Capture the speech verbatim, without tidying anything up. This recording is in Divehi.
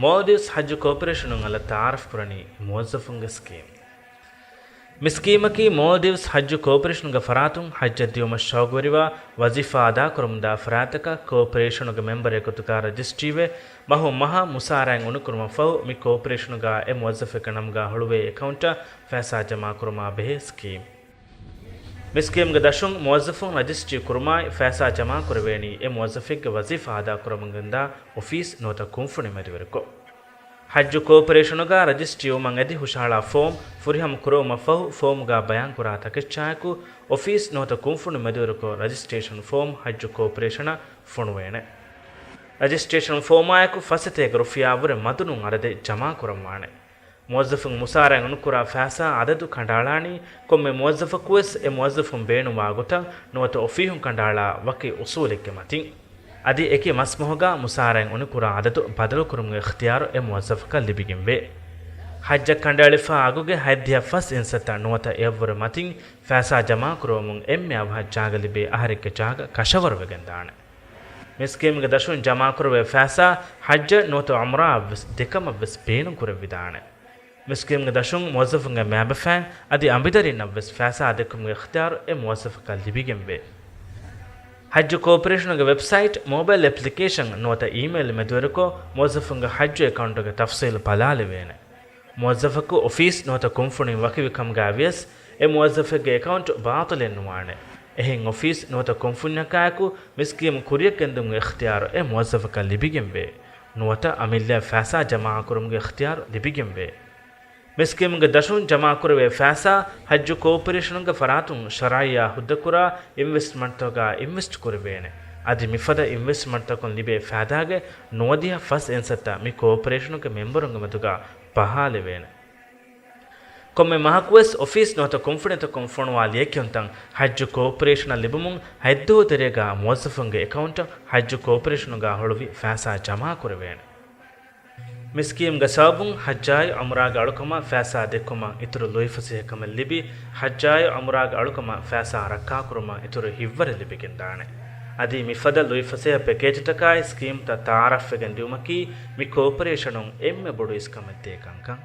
މޯލްޑިވްސް ހައްޖު ކޯޕަރޭޝަނުން އަލަށް ތައާރަފް ކުރަނީ މުވައްޒަފުންގެ ސްކީމް. މި ސްކީމަކީ މޯލްޑިވްސް ހައްޖު ކޯޕަރޭޝަނުގެ ފަރާތުން ހައްޖަށް ދިޔުމަށް ޝައުގުވެރިވާ ވަޒީފާ އަދާކުރަމުންދާ ފަރާތަކަށް ކޯޕަރޭޝަނުގެ މެމްބަރެއް ގޮތުގަ ރަޖިސްޓްރީވެ، މަހު މަހަށް މުސާރައިން އުނިކުރުމަށްފަހު މި ކޯޕަރޭޝަނުގަ އެ މުވައްޒަފެއްގެ ނަމުގަ ހުޅުވޭ އެކައުންޓަށް ފައިސާ ޖަމާކުރުމާ ބެހޭ ސްކީމް. މި ސްކީމްގެ ދަށުން މުވައްޒަފުން ރަޖިސްޓްރީ ކުރުމާއި ފައިސާ ޖަމާކުރެވޭނީ އެ މުވައްޒަފެއްގެ ވަޒީފާ އަދާކުރަމުންގެންދާ އޮފީސް ނުވަތަ ކުންފުނި މެދުވެރިކޮށް. ހައްޖު ކޯޕަރޭޝަނުގަ ރަޖިސްޓްރީ ވުމަށް އެދި ހުށަހަޅާ ފޯމް ފުރިހަމަ ކުރެވުމަށްފަހު ފޯމްގަ ބަޔާންކުރާ ތަކެއްޗާއެކު އޮފީސް ނުވަތަ ކުންފުނި މެދުވެރިކޮށް ރަޖިސްޓްރޭޝަން ފޯމް ހައްޖު ކޯޕަރޭޝަނަށް ފޮނުވޭނެ. ރަޖިސްޓްރޭޝަން ފޯމާއެކު ފަސް އެތޭކަ ރުފިޔާއަށްވުރެ މަދުނުން އަދަދެއް ޖަމާކުރަންވާނެ. މުވައްޒަފުން މުސާރައިން އުނުކުރާ ފައިސާ އަދަދު ކަނޑައަޅާނީ ކޮންމެ މުވައްޒަފަކުވެސް އެ މުވައްޒަފުން ބޭނުންވާ ގޮތަށް ނުވަތަ އޮފީހުން ކަނޑައަޅާ ވަކި އުސޫލެއްގެ މަތިން. އަދި އެކި މަސްމަހުގަ މުސާރައިން އުނިކުރާ އަދަދު ބަދަލުކުރުމުގެ އިޚްތިޔާރު އެ މުވައްޒަފަކަށް ލިބިގެންވޭ. ހައްޖަށް ކަނޑައެޅިފަ އަގުގެ ހަތްދިހަ ފަސް އިންސައްތަ ނުވަތަ އެއަށްވުރެ މަތިން ފައިސާ ޖަމާކުރުވަމުން އެންމެ އަވަހަށް ޖާގަ ލިބޭ އަހަރެއްގެ ޖާގަ ކަށަވަރުވެގެންދާނެ. މި ސްކީމްގެ ދަށުން ޖަމާކުރެވޭ ފައިސާ ހައްޖަށް ނުވަތަ އުމްރާއަށްވެސް ދެކަމަށްވެސް ބޭނުންކުރެވިދާނެ. މި ސްކީމްގެ ދަށުން މުވައްޒަފުންގެ މައިބަފައިން އަދި އަނބިދަރިންނަށްވެސް ފައިސާ ދެއްކުމުގެ އިޚްތިޔާރު އެ މުވައްޒަފަކަށް ލިބިގެންވޭ. ހައްޖު ކޯޕަރޭޝަނުގެ ވެބްސައިޓް، މޯބައިލް އެޕްލިކޭޝަން ނުވަތަ އީމެއިލް މެދުވެރިކޮށް، މުވައްޒަފުންގެ ހައްޖު އެކައުންޓުގެ ތަފްސީލް ބަލާލެވޭނެ. މުވައްޒަފަކު އޮފީސް ނުވަތަ ކުންފުނިން ވަކިވި ކަމުގައި ވިޔަސް، އެ މުވައްޒަފެއްގެ އެކައުންޓް ބާޠިލެއް ނުވާނެ. އެހެން އޮފީސް ނުވަތަ ކުންފުންޏަކާއެކު މި ސްކީމް ކުރިޔަށް ގެންދުމުގެ އިޚްތިޔާރު އެ މުވައްޒަފަކަށް ލިބިގެންވޭ. ނުވަތަ އަމިއްލައަށް ފައިސާ ޖަމާކުރުމުގެ އިޚްތިޔާރު ލިބިގެންވޭ. މި ސްކީމްގެ ދަށުން ޖަމާކުރެވޭ ފައިސާ ހައްޖު ކޯޕަރޭޝަނުގެ ފަރާތުން ޝަރައިއްޔާ ހުއްދަކުރާ އިންވެސްޓްމަންޓްތަކުގަ އިންވެސްޓް ކުރެވޭނެ. އަދި މިފަދަ އިންވެސްޓްމަންޓްތަކުން ލިބޭ ފައިދާގެ ނުވަދިހަ ފަސް އިންސައްތަ މި ކޯޕަރޭޝަނުގެ މެމްބަރުންގެ މެދުގަ ބަހާލެވޭނެ. ކޮންމެ މަހަކުވެސް އޮފީސް ނުވަތަ ކުންފުނިތަކުން ފޮނުވާ ލިޔެކިޔުންތައް ހައްޖު ކޯޕަރޭޝަނަށް ލިބުމުން ހަތްދުވަހު ތެރޭގަ މުވައްޒަފުންގެ އެކައުންޓަށް ހައްޖު ކޯޕަރޭޝަނުގަ ހުޅުވި ފައިސާ ޖަމާކުރެވޭނެ. މި ސްކީމްގެ ސަބަބުން ހައްޖާއި އުމްރާގެ އަޅުކަމަށް ފައިސާ ދެއްކުމަށް އިތުރު ލުއިފަސޭހަކަމެއް ލިބި، ހައްޖާއި އުމްރާގެ އަޅުކަމަށް ފައިސާ ރައްކާކުރުމަށް އިތުރު ހިތްވަރެއް ލިބިގެންދާނެ. އަދި މިފަދަ ލުއިފަސޭހަ ޕެކޭޖުތަކާއި ސްކީމްތައް ތައާރަފްވެގެން ދިއުމަކީ މި ކޯޕަރޭޝަނުން އެންމެ ބޮޑު އިސްކަމެއްދޭ ކަންކަން.